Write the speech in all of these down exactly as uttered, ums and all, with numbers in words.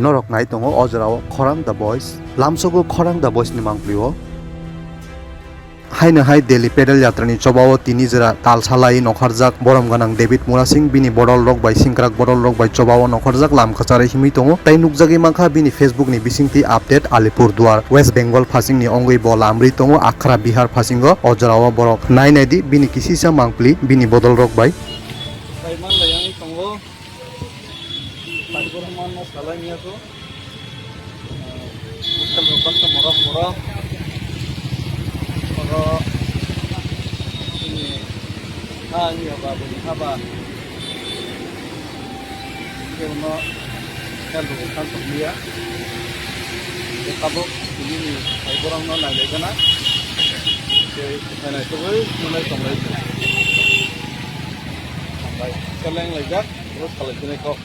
Norok nai tongo o jorao Khorang The Voice, lamsogo Khorang The Voice ni mangpli o. Haino hai Delhi Pedal Yatra ni chobao tini jora tal salai nokharjak borom ganang David Murasing bini bodol rok bai singkrak bodol rok bai chobao nokharjak lam kwchari himwi tongo. Tai nukjagwi mankha bini Facebook ni bisingtwi update Alipurduar, West Bengal phasing ni ongwi bo lamri tongo Akhra Bihar phasingo. O jorao borok nai nai di bini kisisa mangpli bini bodol rok bai. Taiman lai ang tongo. Taiborok manno salai niya to. Hotel rok baksa morok morok. Oro ini ha ini ba bini ha ba. Kebono hotel rok kan tong niya. Tabok ini ni taiborok no nai lai gana. Tei nai togoi nai tong lai. Hambai. Seleng laijak, bro salai sinai kok.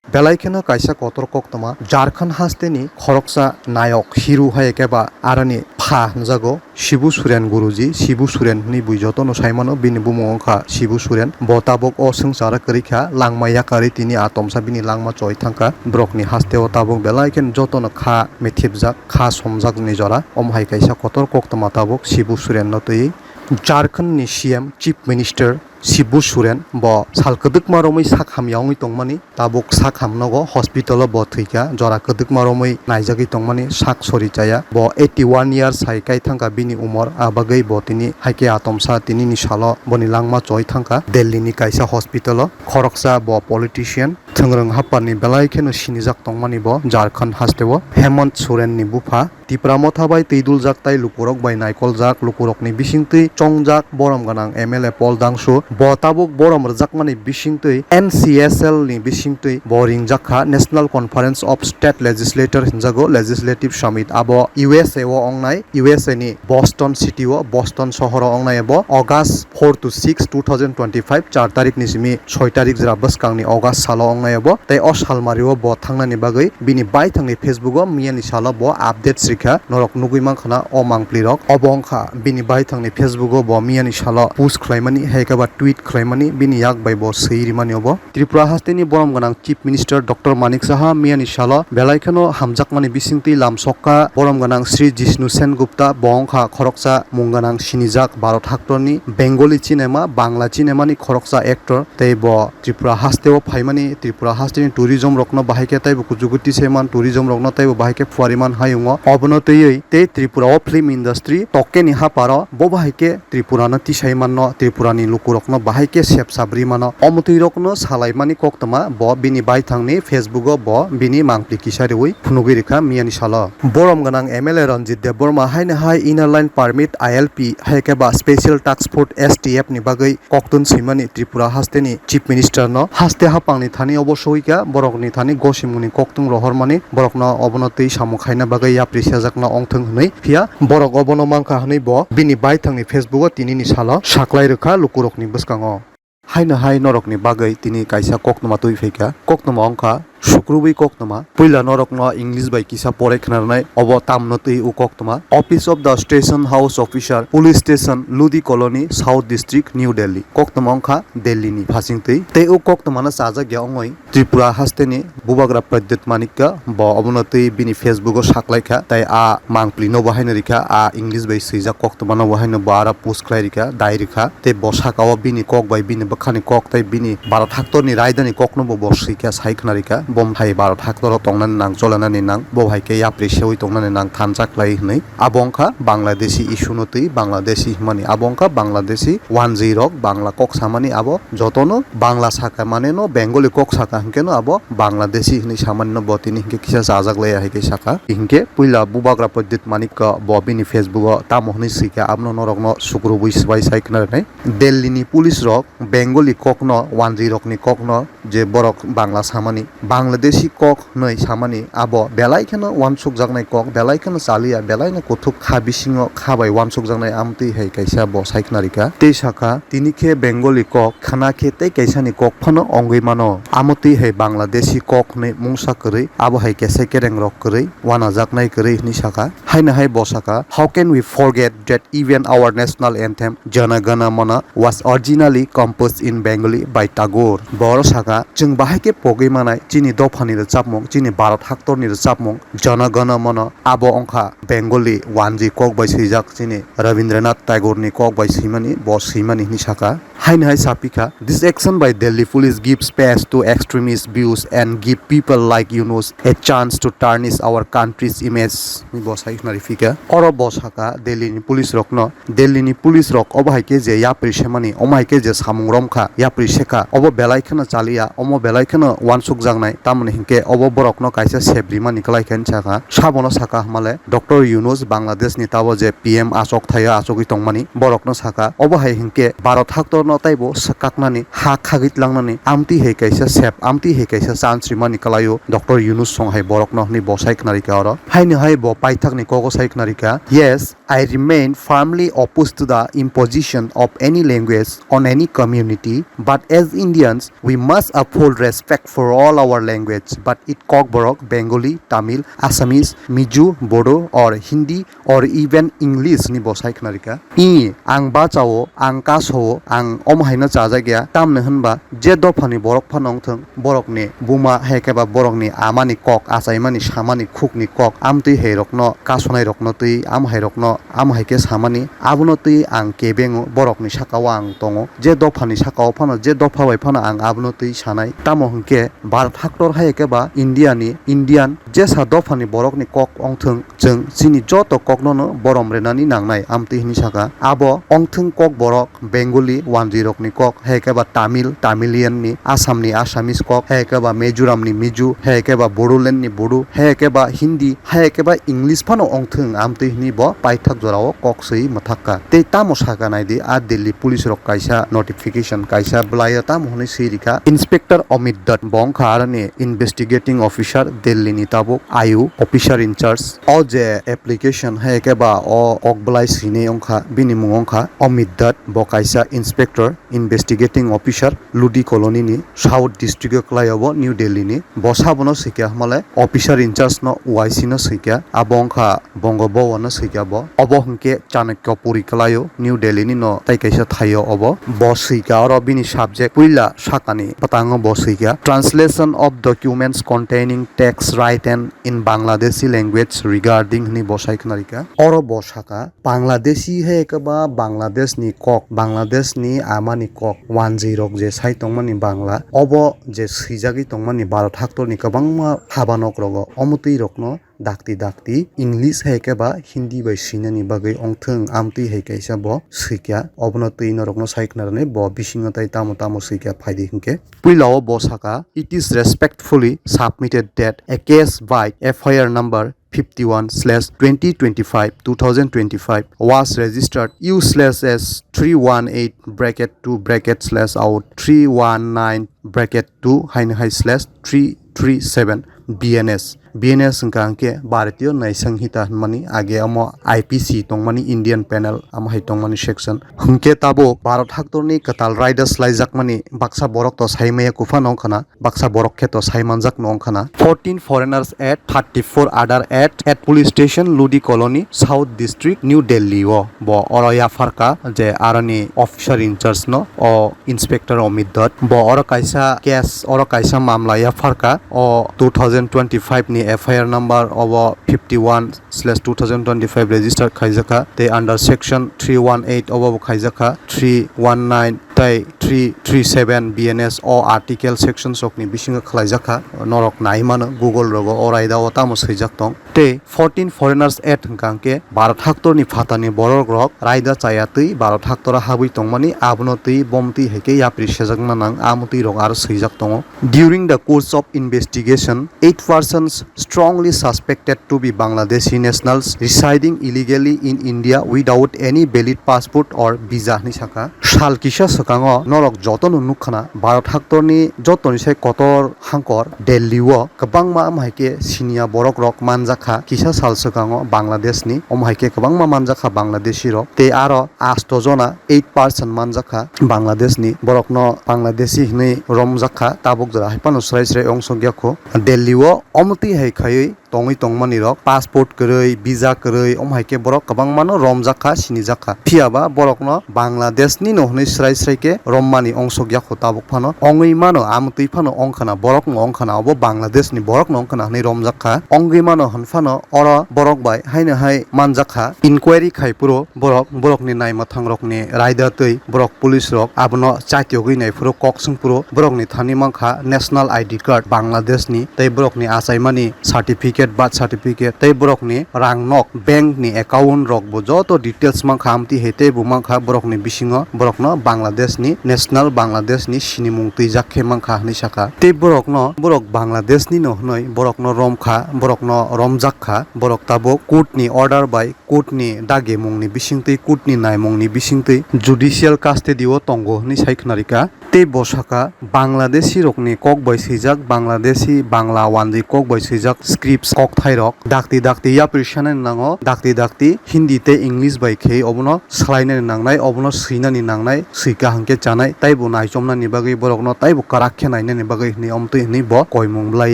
Belai kheno kaisa kotor koktwma, Jharkhand hasteni khoroksa nayok, hero hai khe ba aroni pha hwnjago Shibu Suren Guruji. Shibu Suren hwnwi bui jotono sai mano, bini bumung wngkha Shibu Suren. Bo tabok o swngcharo kwrwi kha, langma yakarwi tini a tomsa bini langma choi thangkha. Borokni hasteo tabok belai kheno jotono kha mithipjak, kha somjakni jora. Omo hai kaisa kotor koktwma tabok Shibu Surenno twi. Jharkhandni C M, Chief Minister Shibu Suren bo sal kwdwkma romwi sak hamya wngwi tongmani, tabuk sak ham nogo hospital o bo thwikha, jora kwdwkma romwi naijagwi tongmani, sak sori chaya. Bo eighty one years hai kai thangkha bini umor, a bagwi bo tini haikhe atomsa tinini salo boni langma choi thangkha Delhi ni kaisa hospital o. Khoroksa bo politician, thwngrwng haphar ni belai kheno sinijak tongmani bo Jharkhand haste o. Hemant Soren ni bupha, Tipra Motha bai twi duljak tai lukurok bai naikoljak, lukurokni bisingtwi chongjak borom gwnang M L A Paul Dangsu. Bo tabuk borom rwjakmani bisingtwi N C S L ni bisingtwi bo ringjak kha, National Conference of State Legislator hinjago, Legislative Summit. Abo U S A o ongnai, U S A ni Boston city o, Boston sohoro ongnai abo. August four to six, two thousand twenty-five, char tarik ni simi soi tarik jora bwskang ni August salo ongnai abo. Tei o salmari o bo thangnani bagwi bini baithang ni Facebook o miya ni salo bo updates rikha, norok nugwi mankha na o mangpli rok. Obo wngkha bini baithang ni Facebook o bo miya ni salo post khlaimani, hai khe ba tweet khlaimani, bini yak bai bo swi rimani obo. Tripura haste ni borom gwnang Chief Minister Doctor Manik Saha miya ni salo belai kheno hamjakmani bisingtwi lamsokha borom gwnang Sri Jishnu Sen Gupta, bo wngkha khoroksa mung gwnang sinijak Bharat haktorni Bengali cinema, Bangla cinema ni khoroksa actor. Tei bo Tripura haste o phaimani, Tripura haste ni tourism rokno bahai khe taibo kuchugo tisaiman, tourism rokno taibo bahai khe phuariman hayungo. Obono twiwi tei Tripura o film industry tokkeni haparo bo bahai khe Tripura no tisaimanno, Tripura ni lukurokno bahai khe sep sabri mano. Omotwi rokno salaimani koktwma bo bini baithang ni Facebook o bo bini mangpli kisa riwi phunugwi rikha miya ni salo. Borom gwnang M L A Ranjit Debbarma haino hai Inner Line Permit, I L P, hai khe ba Special Task Force, S T F ni bagwi koktun swimani Tripura hasteni Chief Minister no haste haphangni thani obo soika borokni thani gosimungni koktun rohormani, borokno obono twi samung khaina bagwi yapri siyajakna ongthwng hwnwi. Phiya borok obono mankha hwnwi bo bini baithangni Facebook o tinini salo saklai rwkha lukurokni bwskango. Haino hai norokni bagwi tini kaisa koktwma twi phaikha. Koktwma wngkha sukrubwi koktwma. Puila norokno English bai kisa pore khna rwnai, obo tamno twi o koktwma. Office of the Station House Officer, Police Station, Lodi Colony, South District, New Delhi. Koktwma wngkha Delhi ni phasing twi. Tei o koktwmano chajak ya wngwi Tripura hasteni Bubagra Pradyut Manikya bo obono twi bini Facebook o saklaikha, tei a mangpli no bo haino rikha, a English bai swijak koktwma no bo haino bo aro post khlai rikha, dai rikha, tei bo saka o bini kok bai bini bwkhani kok tei bini Bharat haktorni raidani kokno bo bo swikha, sai khna rikha, bo hai Bharat haktoro tongnani nang, cholenani nang, bo hai khe yapri sewi tongnani nang, thansa khlai hwnwi. Abo wngkha Bangladeshi issue no twi, Bangladeshi hwnmani abo wngkha Bangladeshi wanjwi rok, Bangla kok samani abo jotono Bangla saka mane no Bengali kok saka hinkhe no abo Bangladeshi hinwi samani no bo tini hinkhe kisa chajak laiya hai khe saka. Hinkhe puila Bubagra Pradyut Manikya bo bini Facebook o tamo hinwi swikha abono norokno sukrubwi swbai sai khna rwnai. Delhi ni police rok Bengali kok no wanjwi rokni kok no je borok Bangla samani, Bangladeshi kok hwnwi samani abo belai kheno uansukjaknai kok, belai kheno chaliya, belai no kuthuk kha bisingo kha bai uansukjaknai amtwi hai kaisa bo sai khna rikha. Tei sakha, tini khe Bengali kok, khana khe tei kaisani kok phano ongwi mano. Amotwi hai Bangladeshi kok hwnwi mungsa kwrwi, abo hai khe se kereng rok kwrwi, uanajaknai kwrwi hwnwi sakha. Haino hai bo sakha, "How can we forget that even our national anthem, Jana Gana Mana, was originally composed in Bengali by Tagore?" Bo oro sakha, "Chwng bahai khe pogwi manai chini Dophani rwchapmung, chini Bharat haktorni rwchapmung, Jana Gana Mana, abo wngkha Bengali wanjwi kok bai swijak, chini Rabindranath Tagore ni kok bai swimani, bo swimani hinwi saka. Haino hai sapikha, "This action by Delhi police gives space to extremist views and give people like Yunus a chance to tarnish our country's image," hinwi bo sai khwnariphika. Oro bo saka Delhi ni police rokno, Delhi ni police rok obo hai khe je yapri semani, omo hai khe je samung romkha, yapri sekha, obo belai kheno chaliya, omo belai kheno uansukjaknai, tamoni hinkhe obo borokno kaisa sep rimani kwlai khe hinwi saka. Sabono saka hwnmale, Doctor Yunus Bangladesh ni tabo je P M achok thaio achogwi tongmani, borokno saka. Obo hai hinkhe Bharat haktorno taibo swkaknani, ha khagwi tlangnani, amtwi hai kaisa sep, amtwi hai kaisa chance rimani kwlaio Doctor Yunus song hai borokno hinwi bo sai khwnarikha oro. Haino hai bo paithakni kogo sai khwnarikha, "Yes, I remain firmly opposed to the imposition of any language on any community, but as Indians, we must uphold respect for all our language, but it Kokborok, Bengali, Tamil, Assamese, Mizo, Bodo, or Hindi, or even English," hinwi bo sai khwnarikha. I, ang bachao, ang kasao, ang omo haino chajakya, tamni hwnba je dophani borok phano wngthwng, borokni buma hai khe ba borokni amani kok, achaimani samani khukni kok, amtwi hai rokno, kasonai rokno twi, amo hai rokno, amo hai khe samani, abono twi ang kebengo, borokni sakao ang tongo, je dophani sakao phano, je dopha bai phano ang abono twi sanai. Tamo hwnkhe Bharat haktor hai khe ba India ni, Indian jesa dophani borokni kok wngthwng, chwng chini joto kokno no borom renani nangnai, amtwi hinwi saka. Abo wngthwng Kokborok, Bengali wanjwi rokni kok, hai khe ba Tamil, Tamilian ni, Assam ni Assamese kok, hai khe ba Mizoram ni Mizo, hai khe ba Bodoland ni Bodo, hai khe ba Hindi, hai khe ba English phano wngthwng, amtwi hinwi bo paithak jorao kok swi mwthakha. Tei tamo saka naidi, a Delhi police rok kaisa notification kaisa bwlaio tamo hwnwi swi rikha. Inspector Amit Dutt bo wngkha aroni investigating officer Delhi ni tabuk, I O officer in charge. O je application hai khe ba o kok bwlai swinai wngkha, bini mung wngkha Amit Dutt, bo kaisa inspector, investigating officer, Lodi colony ni South district o kwlai obo New Delhi ni. Bo sabono swikha hwnmale officer in charge no, O I C no swikha, abo wngkha Bongo Bhavan no swikha bo. Obo hwnkhe Chanakya Puri kwlaio, New Delhi ni no tai kaisa thaio obo. Bo swikha oro bini subject puila sakani bwtango bo swikha, "Translation of documents containing text written in Bangladeshi language regarding," hinwi bo sai khwnarikha. Oro bo saka, Bangladeshi hai khe ba Bangladesh ni kok, Bangladesh ni amani kok, wanjwi rok je sai tongmani Bangla, obo je swijagwi tongmani Bharat haktor ni kwbangma habanok rogo, omo twi rokno dakti dakti English hai khe ba Hindi bai swinani bagwi wngthwng, amtwi hai kaisa bo swikha, obono twi norokno sai khwnarani bo bisingo tai tamo tamo swikha phaidi hinkhe. Puilao bo saka, "It is respectfully submitted that a case by F I R number fifty-one slash twenty twenty-five, two thousand twenty-five was registered U slash S three one eight bracket two bracket slash out three one nine bracket two haino hai slash three three seven B N S." B N S hwnkha hwnkhe Bharatiyo Nai Sanhita hwnmani, age omo I P C tongmani, Indian Penal, amo hai tongmani section. Hwnkhe tabuk Bharat haktorni kwtal raida swlaijakmani baksa borok to sai maya kuphano wngkhana, baksa borok khe to sai manjakno wngkhana. Fourteen foreigners at thirty-four other at, at police station Lodi Colony, South District, New Delhi o. Bo oro yapharkha je aroni officer in charge no, o Inspector Amit Dutt. Bo oro kaisa case, oro kaisa mamla yapharkha. O two thousand twenty-five ni F I R number obo fifty-one slash two thousand twenty-five register khaijakha. Tei under section three one eight obo bo khaijakha, three one nine tei three three seven B N S o article section sokni bisingo khwlaijakha. Norok nai mano Google rogo, o raida o tamo swijak tong. Tei fourteen foreigners at hwnkha hwnkhe Bharat haktorni phatani borok rok raida chaya twi Bharat haktora habwi tongmani, abono twi bomtwi hai khe yapri sejakna nang, amotwi rok aro swijak tongo. During the course of investigation, eight persons strongly suspected to be Bangladeshi nationals residing illegally in India without any valid passport or visa, hinwi sakha. Sal kisa swkango norok jotono nukkhana, Bharat haktorni jotoni sai kotor hangkor Delhi o kwbangma, omo hai khe siniya borok rok manjakha. Kisa sal swkango Bangladesh ni, omo hai khe kwbangma manjakha Bangladeshi rok, tei aro asto jona, eight percent manjakha Bangladesh ni. Borokno Bangladeshi hinwi romjakha, tabuk jora hai phano swrai swrai ongsok yakho. Delhi o omotwi hai khaiwi tongwi tongmani rok, passport kwrwi, visa kwrwi, omo hai khe borok kwbangma no romjak kha, sinijak kha. Phiya ba borok no Bangladesh ni no hwnwi srai srai khe rommani ongsok ya kho tabuk phano. Ongwi mano, amtwi phano ong khana, borok no ong khana, obo Bangladesh ni borok no ong khana hwnwi romjak kha. Ongwi mano hwn phano oro borok bai haino hai manjak kha. Inquiry khai phuru borok, borokni naimwthang rokni raida twi borok police rok abono chatiogwi nai phuru kok swng phuru borokni thani mankha national I D card Bangladesh ni tei borokni achaimani certificate, birth certificate tei borokni rang nok bank ni account rok bo joto details mankha, amtwi hai tei bo mankha borokni bisingo borokno Bangladesh ni national, Bangladesh ni sinimung twijak khe mankha hwnwi sakha. Tei borokno, borok Bangladesh ni no hwnwi borokno romkha, borokno romjak kha, borok tabuk court ni order bai court ni dagimung ni bisingtwi, court ni naimung ni bisingtwi judicial custody o tongo hwnwi sai khwnarikha. Tei bo sakha, Bangladeshi rokni kok bai swijak, Bangladeshi Bangla wanjwi kok bai swijak scripts kokthai rok dakti dakti yapri sanani nango, dakti dakti Hindi tei English bai khe obono swlainani nangnai, obono swinani nangnai, swi kaham khe chanai, taibo naichomnani bagwi borokno taibo kwrak khe nainani bagwi hwnwi omtwi hwnwi bo koimung bwlai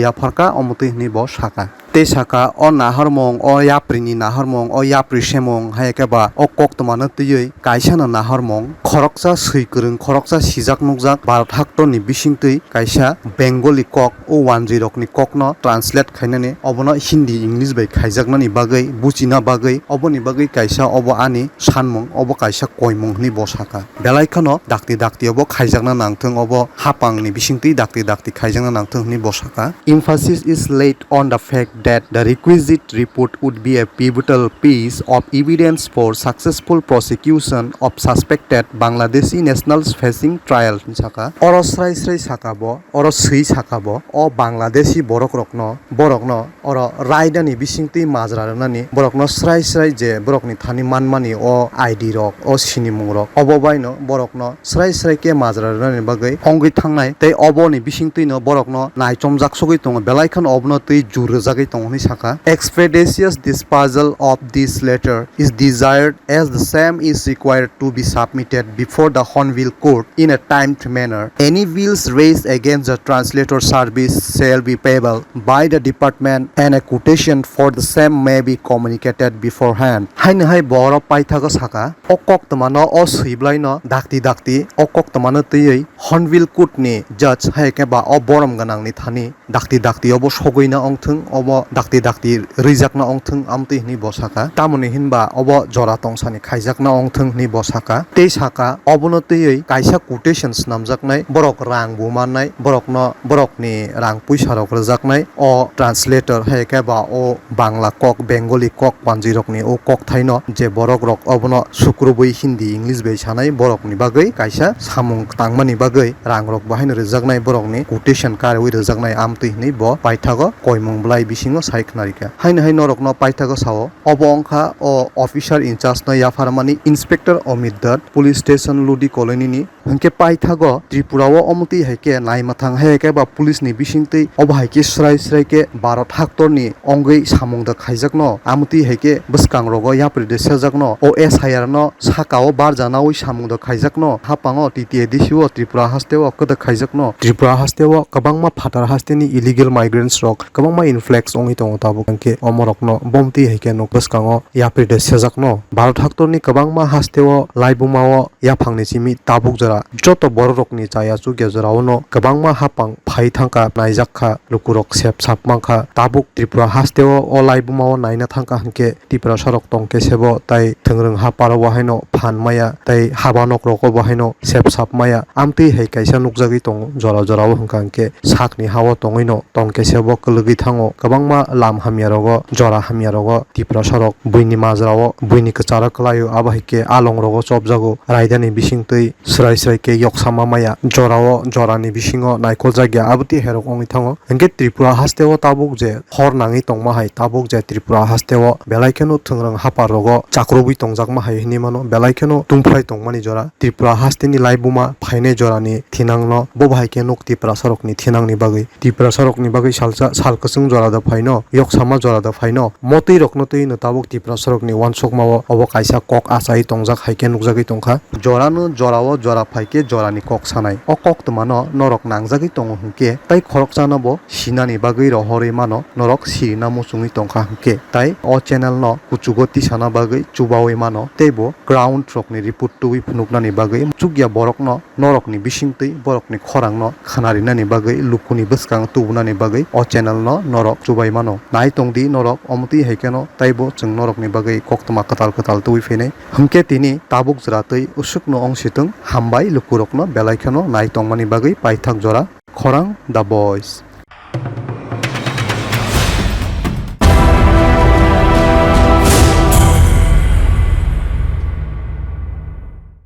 yapharkha, omtwi hwnwi bo sakha. Tei sakha, o naharmung, o yapri ni naharmung, o yapri semung, hai khe ba o koktwma no twiwi kaisa no naharmung, khoroksa swi kwrwng, khoroksa sijak nukjak, Bharat haktor ni bisingtwi kaisa Bengali kok, o wanjwi rok ni kok no translate khainani, obono Hindi, English bai khaijaknani bagwi, buchina bagwi, oboni bagwi kaisa obo ani sanmung, obo kaisa koimung hwnwi bo sakha. Belai kheno dakti dakti obo khaijakna nangthwng, obo hapang ni bisingtwi dakti dakti khaijakna nangthwng hwnwi bo sakha. Emphasis is laid on the fact that the requisite report would be a pivotal piece of evidence for successful prosecution of suspected Bangladeshi nationals facing trial, hwnwi sakha. Oro srai srai sakha bo, oro swi sakha bo, o Bangladeshi borok rokno, borokno oro raidani bisingtwi majra rwnani, borokno srai srai je borokni thani manmani o I D rok, o sinimung rok, obo baino borokno srai srai khe majra rwnani bagwi ongwi thangnai, tei oboni bisingtwino borokno naichomjak sogwi tongo, belai kheno obono twi jur rwjagwi tongo hwnwi sakha. Expeditious disposal of this letter is desired as the same is required to be submitted before the Hornbill Court in a timely manner. Any bills raised against the translator service shall be payable by the department and a quotation for the same may be communicated beforehand. Haino hai bo oro paithago sakha, o koktwmano, o swi bwlaino dakti dakti o koktwmano twiwi Hornbill Court ni judge hai khe ba o borom gwnangni thani dakti dakti obo sogwina ongthwng, obo dakti dakti rwijakna ongthwng, amtwi hwnwi bo sakha. Tamoni hinba obo jora tongsani khaijakna ongthwng hwnwi bo sakha. Tei sakha, obono twiwi kaisa quotation swnamjaknai, borok rang bo mannai, borokno, borokni rang puisa rok rwjaknai, o translator hai khe ba o Bangla kok, Bengali kok, panjwi rokni o kokthaino je borok rok obono sukrubwi Hindi, English bai sanai borokni bagwi kaisa samung tangmani bagwi rang rok bo haino rwjaknai, borokni quotation karwi rwjaknai, amtwi hwnwi bo paithago koimung bwlai bisingo sai khwnarikha. Haino hai norokno paithago sao, obo wngkha o officer in charge no yapharmani Inspector Amit Dutt, Police Station Ludi Colony ni. Hinkhe paithago Tripura o omotwi hai khe naimathang hai khe ba police ni bisingtwi obo hai khe srai srai khe Bharat haktor ni ongwi samung da khaijakno, amotwi hai khe bwskang rogo yapri de sejakno, o S I R no saka o barjanawi samung da khaijakno, hapango T T A D C o Tripura haste o kwdwk khaijakno. Tripura haste o kwbangma phatar haste ni illegal migrants rok kwbangma influx ongwi tongo tabuk, hinkhe omorokno bomtwi hai khe nuk bwskango yapri de sejakno. Bharat haktor ni kwbangma haste o laibuma o yaphangni simi tabuk jora joto bororokni chaya chukya jorao no kwbangma hapang phai thangkha, naijak kha, lukurok sep sap mankha. Tabuk Tripura hasteo o laibumao naina thangkha hinkhe Tiprasarok tongkhe sebo tai thwngrwng haparo bo haino phan maya tei haba nokrogo bo haino sep sap maya. Amtwi hai kaisa nukjagwi tongo jora jorao hwnkha hinkhe sakni hao tongwino tongkhe sebo kwlwgwi thango. Kwbangma lam hamyarogo, jora hamyarogo Tiprasarok buini majrao buini kwcharo kwlaio, abo hai khe a longrogo chopjago, raidani bisingtwi srai srai khe yoksama maya, jorao jorani bisingo naikol jakya, abo twi herok wngwi thango. Hinkhe Tripura hasteo tabuk je hor nangwi tongma hai, tabuk je Tripura hasteo belai kheno thwngrwng hapar rogo chakrubwi tongjakma hai hinwi mano, belai kheno tungphrai tongmani jora. Tripura hasteni laibuma phainai jorani thinangno bo bahai khe nuk Tiprasarokni thinangni bagwi. Tiprasarokni bagwi salsa, sal kwchwng jora da phaino, yoksama jora da phaino, motwi rokno twi no tabuk Tiprasarokni uansukmao obo kaisa kok achai tongjak hai khe nukjagwi tongkha. Jorano jorao jora phaikhe jorani kok sanai. O koktwmano norok nangjagwi tongo hwnkhe, tai khoroksano bo sinani bagwi rohorwi mano, norok sirina muchungwi tongkha hwnkhe. Tai o channel no kuchugo tisana bagwi chubawi mano, tei bo ground rokni report tubui phunuknani bagwi chukya borokno norokni bisingtwi borokni khorangno khana rinani bagwi, lukuni bwskango tubunani bagwi o channel no norok chubai mano. Nai tongdi norok, omtwi hai kheno taibo chwng norokni bagwi koktwma kwtal kwtal tubui phainai. Hwnkhe tini tabuk jwra twi usukno ong sitwng, hambai lukurokno belai kheno nai tongmani bagwi paithak jora. Khorang The Voice.